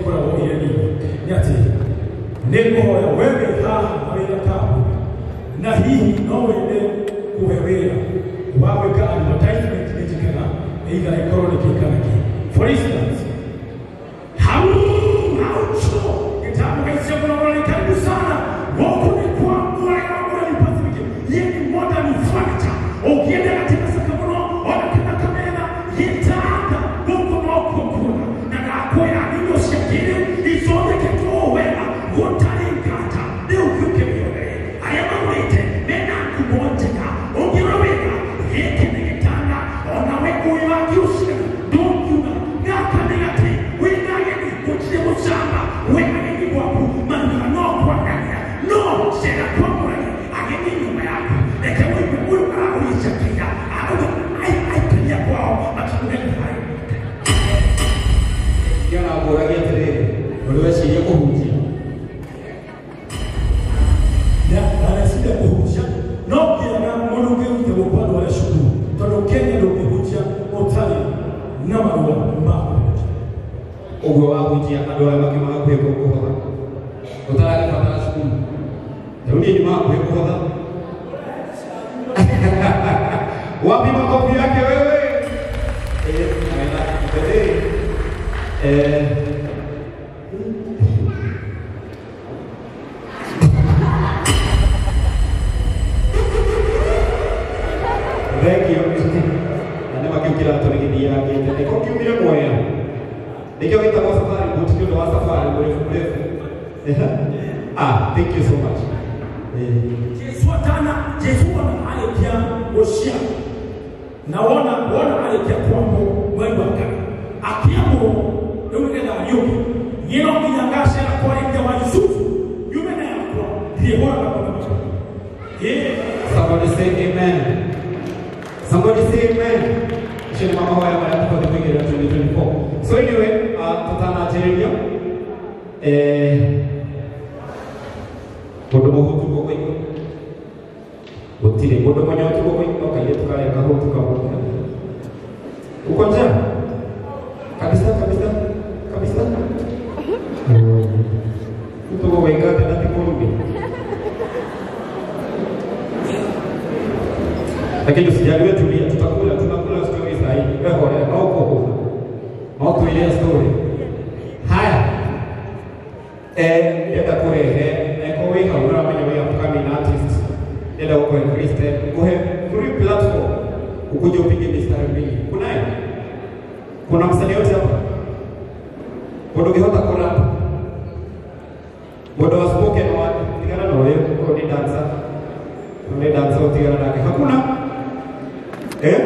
ikoragwo irĩ nini nĩ atĩ nĩ ngũhoya we wĩ haha na wĩna kambuni na hihi no wende kũhe wĩra wa gwĩka advertisement nĩ njĩkaga either ĩkorwo nĩ kĩ kana kĩ. For instance, haucho kitabu kaisha kuna karibu sana wako ni kwa mwana ni Pacific yeye ni modern furniture. Ukienda katika sakamono ona kana kamera yetaka huko no kuna na nakoya ndio shakiri izonde keto wena gotaringata leo ukiuke mione ayama wete mena kumonjeka ungiroweka yeke ngetanga ona we kuiwa kiushika don't na kanegati winageni kuchie mushamba wena ni wapu maana no kwa kanya no shera kwa mwana ageni nyuma yako eke wewe huyo anaoishakia au ai ai pia kwao matunde hayo yana boragia tiriri uliweciria kuhunjia na anasida kuhunjia no kiaga mundu ngirute gukwa andũ arĩa cukuru tondũ Kenya ndũngĩhunjia ũtarĩ na marũa ma kũhunjia. Ũguo wahunjia andũ arĩa makiuma hakuhĩ kũhotha ũtaragĩbatara cukuru rĩu niĩ nyuma hakuhĩ kũhotha. Wapi makofi yake wewe? Thank you. Na nĩ makĩũkĩra tũrĩgĩthiaga gĩte nĩko kiumire mwea nĩkĩo gĩtagwo safari boat nĩ ũndũ wa safari mũrefu mũrefu. Ah, thank you so much. Jesu atana Jesu ana alekia goshia na wona wona alekia kwambo mwendo akana akiambo rĩu nĩgetha ariũke niĩ no nginya ngacera kwa rĩngĩ wa Yusufu yume na yakwa ndiĩhũraga mũno. Somebody say amen. Somebody say amen. Icio nĩ mahoya marĩa tũbatiĩ kũigĩrĩra 2024. So anyway, tũtananjĩrĩria mũndũ mũhũtu guoko igũrũ gũtirĩ mũndũ mũnyotu guoko igũrũ kairĩtu karĩa kahũtu kamũka uko njaa kabisa kabisa kabisa utogo waikate na tikũruge lakini usijaliwe, tulia, tutakula tunakula story saa hii wewe hore no uko no tuilia story haya ndenda kurehe eko wĩ hau ũramenya wĩ upcoming artist ndenda gũkũhe Christian kuhe free platform ukuje upige mistari mbili. Kunaye? Kuna msanii yote hapa? Mũndũ ũngĩhota kũrap? Mũndũ wa spoken word tigana na ũyũ, ũyũ nĩ dancer. Ũyũ nĩ dancer ũtigana nake. Hakuna? Eh?